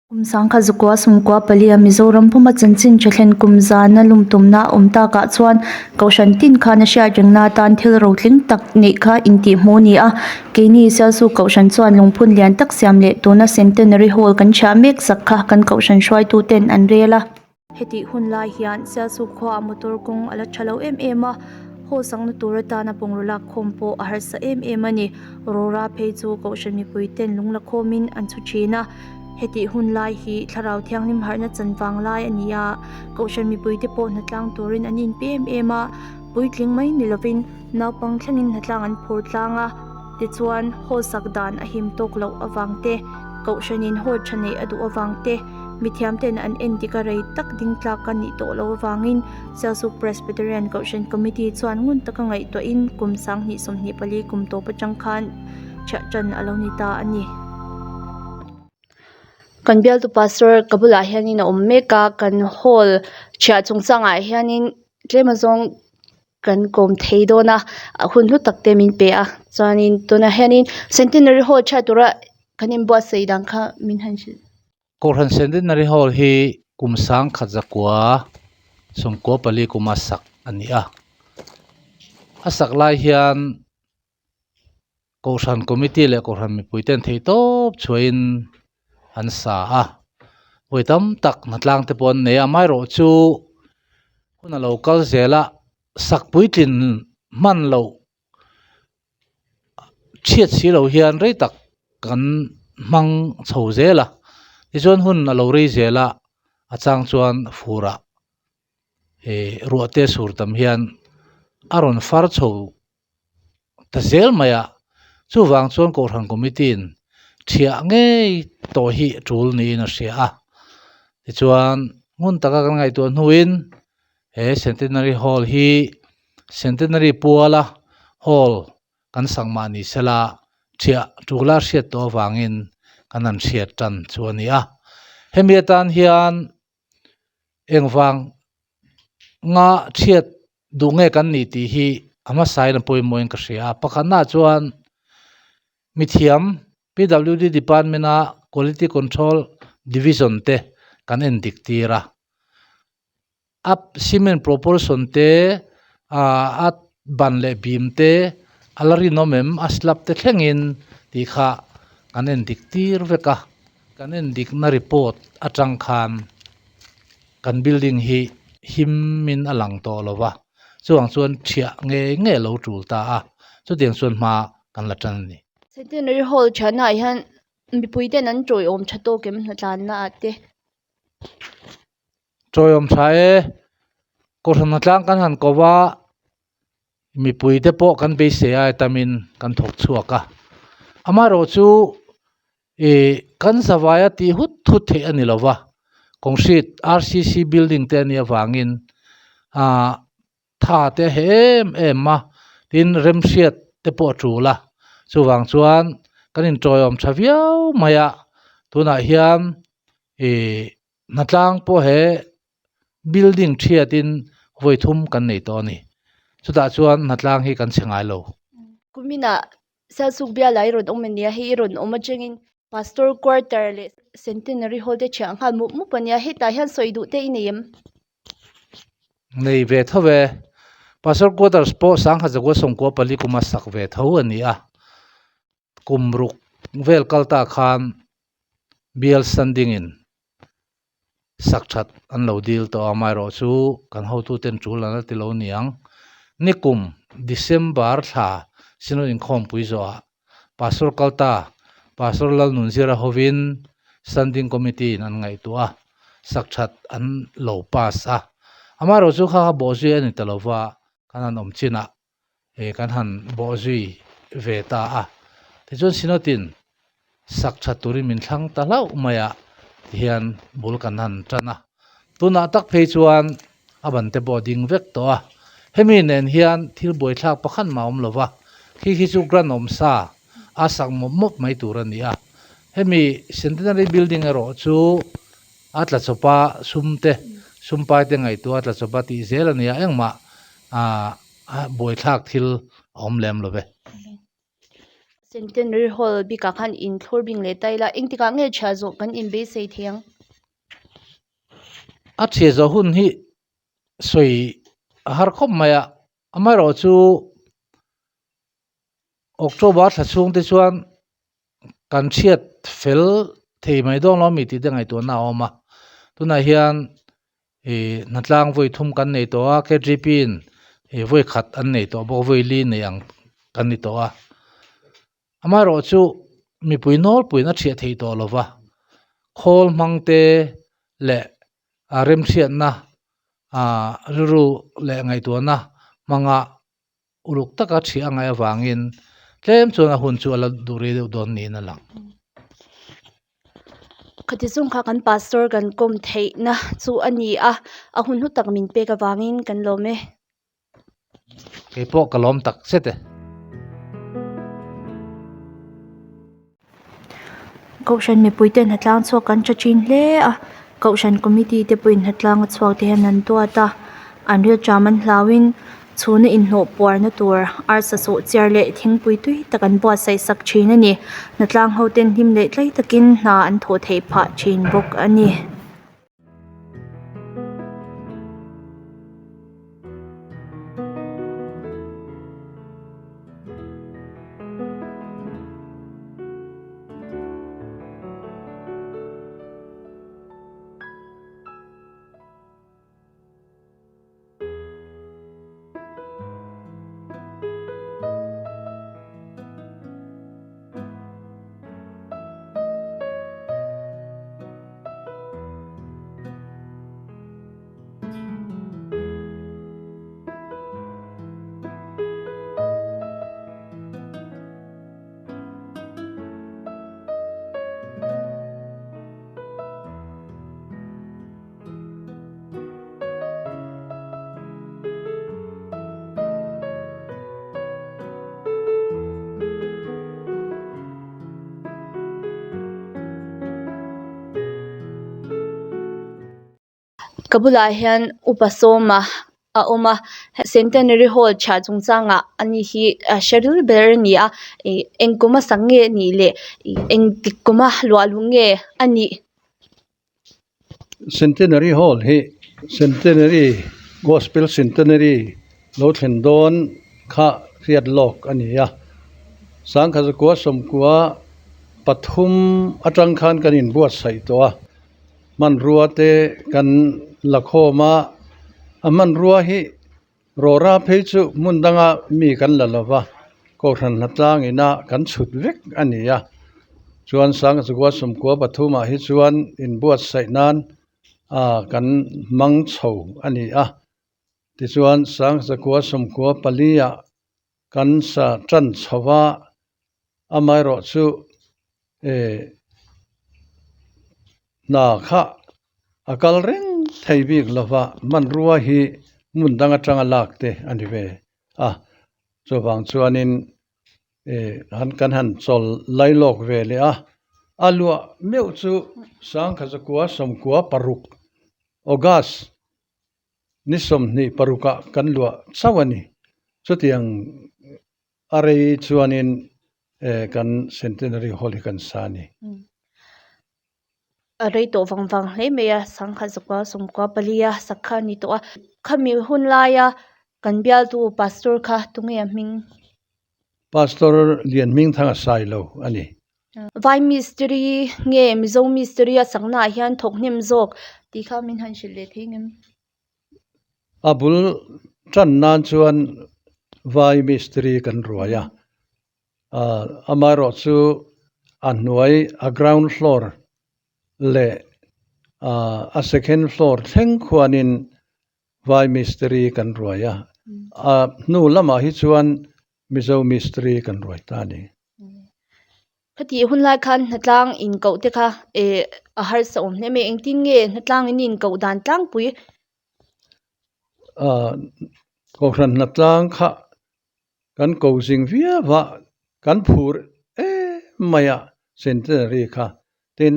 Kum sangkhat zakua sumkua palia Mizoram puma chanchin tha thlen kum zana lum tumna a awm takah chuan Kohhran tin khan a hriat rengna atan thil rotling tak neih kha intih hmuh a ni a. Keini Sialsuk Kohhran chuan lungphun lian tak siam leh tuna Centenary Hall kan chhiah mek sak kha kan Kohhran hruaitu ten an rel a. Hetih hun lai hian Sialsuk khuaah motor kawng a la tha lo em em a, haw sakna tur atana bungraw lak khawm pawh a harsa em em a ni. Rora phei chu Kohhran mipui ten lung la khawmin an chhu thin a. Hetih hun lai hi Thlarau Thianghlim harhna chan vang lai a ni a, Kohhran mipuite pawh hnatlang turin an inpe em em a, puitling mai ni lovin naupang thlengin hnatlang an phur tlang a, tichuan haw sak dan a him tawk loh avang te, Kohhranin haw tha neih a duh avang te, mithiamten an en dik a rei tak ding tlak a nih tawh loh avangin Sialsuk Presbyterian Kohhran Committee chuan ngun taka ngaihtuahin kum sanghnih 24 kum tawp atang khan Chhiah tan a lo ni ta a ni. Kan bialtu pastor ka bulah hianin a awm mek a kan hall chhiah chungchangah hianin tlem azawng kan kawm thei dawn a hun hlu tak te min pe a chuanin tunah hianin centenary hall chhiat tura kan inbuatsaih dan kha min han hrilh. Kohhran Centenary Hall hi kum sangkhat zakua 94 kuma sak a ni a. A sak lai hian Kohhran Committee leh Kohhran mipui ten theihtawp chhuahin an sa a. Vawi tam tak hnatlang te pawh an nei a, amaherawhchu hun a lo kal zel a, sak puitlin hman loh chhiat si lo hian rei tak kan hmang chho zel a tichuan hun a lo rei zel a a chang chuan furah ih ruah te sur tam hian a rawn far chho ta zel mai a chuvang chuan kohhran committee in thiah ngei tawh hi tul niin a hria a tichuan ngun taka kan ngaihtuah hnuin he centenary hall hi centenary puala hall kan sak mah ni sela thiah tula hriat tawh avangin kan han hriat tan chu a ni a hemi atan hian engvang nga thiat duh nge kan nih tih hi a hmasain a pawimawhin ka hria a pakhatnaah chuan mithiam P_W_D department a quality control division te kan en dik tir a. A cement proportion te ah a ban leh bim te a la rinawm em a slab te thlengin tih kha kan en dik tir vek a kan en dikna report atang khan kan building hi him in a lang tawh lo va chuvang chuan thiah ngei ngei a lo tul ta a chutiang chuan hma kan la tan a ni. Centenary Hall thianna ah hian mipui ten an tawiawm tha tawk em hnatlanna ah te. Tawiawm tha e, Kohhran hnatlang kan han ko va, mipui te pawh kan beisei a tamin kan thawk chhuak a. Amaherawh chu ih kan zavaia tih hut hut theih a ni lo va, concrete RCC building te a nih avangin ah tha te a heh em em a, tin remhriat te pawh a tul a, chuvang chuan kan intawiawm tha viau mai a, tunah hian ih Hnatlang pawh he building thiatin vawi thum kan nei tawh a ni. Chutah chuan hnatlang hi kan chhe ngai lo. Kuminah Sialsuk biala i rawn awm a nia, hei i rawn awm atangin Pastor Quarter leh Centenary Hall te thiah nghal mup mup a nia, hetah hian sawi duh te i nei em? Nei ve tho ve. Pastor Quarters pawh sangha zakua 94 kuma sak ve tho a ni a. Kum ruk vel kal ta khan bial sandingin sak that an lo dil tawh a, amaherawh chu kan hotuten tul an la ti lo niang. Nikum December thla Synod inkhawmpui zawhah Pastor Kalta, Pastor Lalnunzira hovin Standing Committee in an ngaihtuah a, sak that an lo pass a. Amaherawh chu kha kha bawhzui a ni ta lova, kan han awm chinah eh kan han bawh zui ve ta a tichuan Synod-in sak that turin min thlang ta hlauh mai a tihian bul kan han tan a tunah tak phei chuan a ban te pawh a ding vek tawh a hemi nen hian thil buaithlak pakhat mah a awm lo va khi khi chu grant awm sa a sak mawp mawp mai tur a ni a hemi Centenary building erawh chu a tla chawp a sum te sum pai te ngaihtuah a tla chawp a tih zel a ni a engmah ah a buaithlak thil a awm lem lo ve. Centenary Hall bikah khan inthlur bing leh ta ila engtikah nge chhiah zawh kan inbeisei thei ang? A chhiah zawh hun hi sawi a har khawp mai a, amaherawhchu October thla chhung te chuan kan chhiat fel thei mai dawn lo a mi tih te ngaihtuahna a awm a, tunah hian ih hnatlang vawi thum kan nei tawh a K_G_P in ih vawi khat an nei tawh bawk vawi li nei ang kan ni tawh a amaherawh chu mipui nawlpuiin a thiah theih tawh lo va khawl hmang te leh a remhriatna ah rilru leh ngaihtuahna hmanga. Uluk taka ṭhi a ngaih avangin tlem chuan a hun chu a la duh rei deuh dawn niin a lang. Khati chung kha kan pastor kan kawm theihna chu a ni a, a hun hlu tak min pek avangin kan lawm e. Kei pawh ka lawm tak zet e. Kohhran mipuite hnatlang chhuak kan tha thin hle a, Kohhran committee te pawhin hnatlang a chhuak te hian an duat a, an rilṭam an hlauhin chhuna inhlawh puarna tur arsa sawh chiar leh thingpui tui tak an buatsaih sak thin a ni. Hnatlang ho ten hlim leh tlai takin hna an thawh theih phah thin bawk a ni. Ka bulah hian upa sawma a awm a centenary hall chhiah chungchangah ani hi a hre ril ber a ni a ih eng kum a sak nge a nih leh ih engtik kuma luah luh nge a nih. Centenary hall hi Centenary Gospel Centenary lo thlen dawn kha hriat lawk a ni a, sangkhat zakua sawmkua pathum atang khan kan inbuatsaih tawh a. Hmanrua te kan la khawm a, a hmanrua hi rawra phei chu hmun danga mi kan la lo va, Kohhran hnatlang ina kan chhut vek a ni a. Chuan Sangzukua Sumkua pathumah hi chuan inbuatsaih nan kan hmang chho a ni a. Tichuan Sangzakua Sumkua paliah kan sa tan chho va, amaherawh chu hna kha a kal reng thei bik lo va, hmanrua hi hmun dang atanga lak te a ni ve a, chuvang chuanin han kan han chawl lai lawk ve leh a, a luah meuh chu sangkhazakua sawmkua paruk August Ni 25 ah kan luah chauh a ni. Chutiang a rei chuanin kan Centenary Hall hi kan sa a ni. A rei tawh vang vang hle mai a, sangkhat zakua sawmkua palia sak kha a ni tawh a. Khami hun laia kan bialtu Pastor kha tunge a hming? Pastor Lianhmingthanga Sailo a ni. Vai mistiri nge Mizo mistiri a sakna ah hian thawk hnem zawk tih kha min han hrilh leh thei ngem? A bul tan nan chuan vai mistiri kan ruai a, amaherawh chu a hnuai a ground floor leh a second floor thleng khuanin Vai mistiri kan ruai a, a hnu lamah hi chuan Mizo mistiri kan ruai ta a ni. Khati hun lai khan hnatlang inkoh te kha eh a harsa awm hle mai, engtin nge hnatlang in inkoh dan tlangpui? Kohhran hnatlang kha kan ko zing viau a, kan phur em mai a centenary kha, tin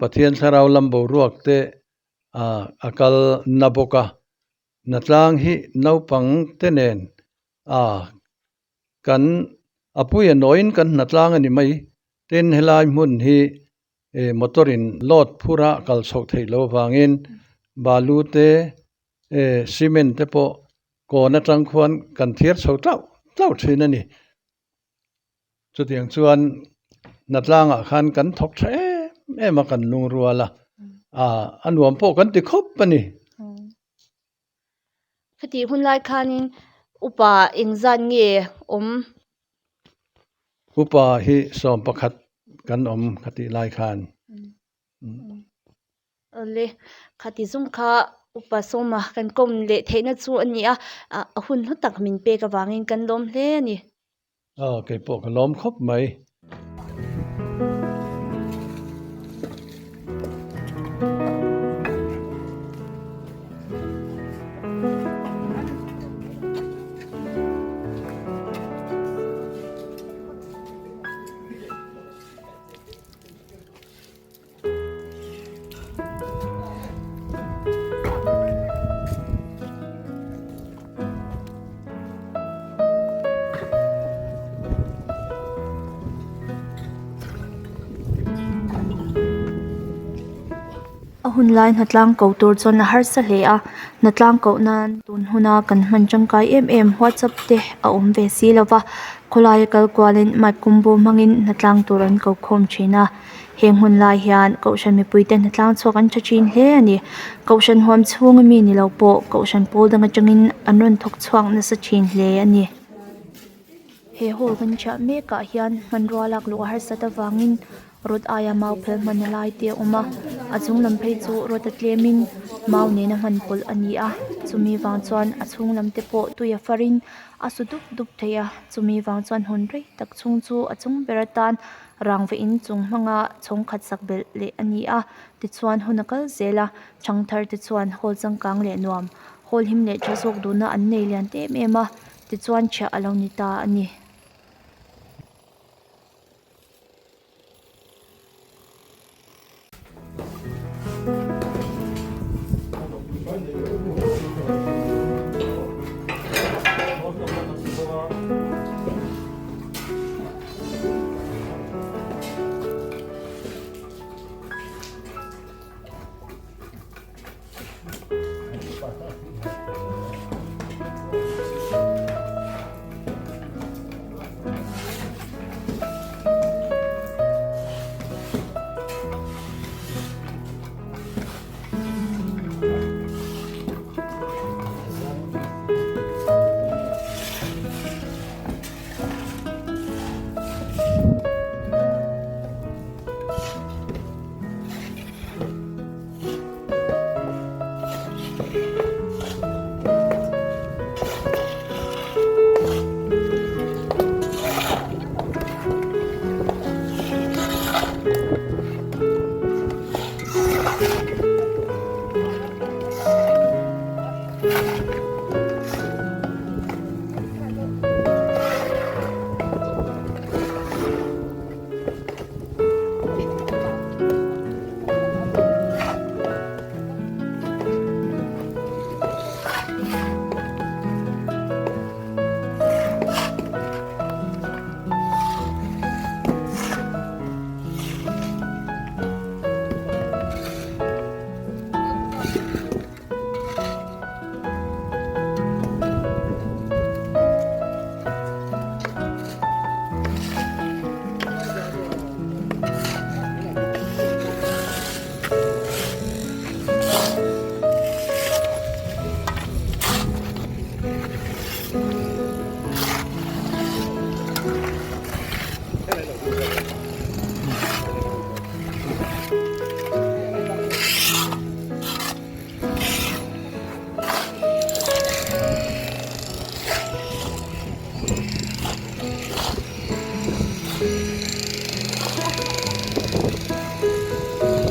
Pathian thlarau lam boruak te a kal na bawk a, Hnatlang hi naupang te nen a kan. A pui a nawiin kan hna tlang a ni mai. Tin, helai hmun hi motor in load phur a kal chhoh theih loh avangin balu te, cement te pawh kawn atang khuan kan thiar chho tlauh tlauh thin a ni. Chutiang chuan hnatlangah khan kan thawk tha em em a, kan lungrual a, a nuam pawh kan ti khawp a ni. Khati hun lai khanin upa engzat nge awm? Upa hi 11 kan awm khatih lai khan. Awle, khati zawng kha upa sawma kan kawm leh theihna chu a ni a, a hun hlu tak min pek avangin kan lawm hle a ni. Aw, kei pawh ka lawm khawp mai. A hun lai hnatlang ko tur chuan a harsa hle a hnatlang koh nan tun huna kan hman tangkai em em whatsapp te a awm ve si lova khawlaia kal kualin mic combo hmangin hnatlang tur an ko khawm thin a. Heng hun lai hian Kohhran mipuite hnatlang chhuak an tha thin hle a ni. Kohhran huam chhunga mi ni lo pawh Kohhran pawl dang atangin an rawn thawk chhuak nasa thin hle a ni. He hall kan chhiah mekah hian hmanrua lak luh a harsat avangin rod aia mau phel hman a lai te a awm a, a chung lam phei chu rod a tlemin mau nena hman pawlh a ni a, chumi vang chuan a chhung lam te pawh tui a farin a su dup dup thei a, chumi vang chuan hun rei tak chhung chu a chung ber atan Rangva in chung hmanga chhawng khat sak belh leh a ni a, tichuan hun a kal zel a, thangthar te chuan hall changkang leh nuam, hall him leh tha zawk duhna an nei lian ta em em a, tichuan chhiah a lo ni ta a ni.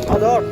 A dawr.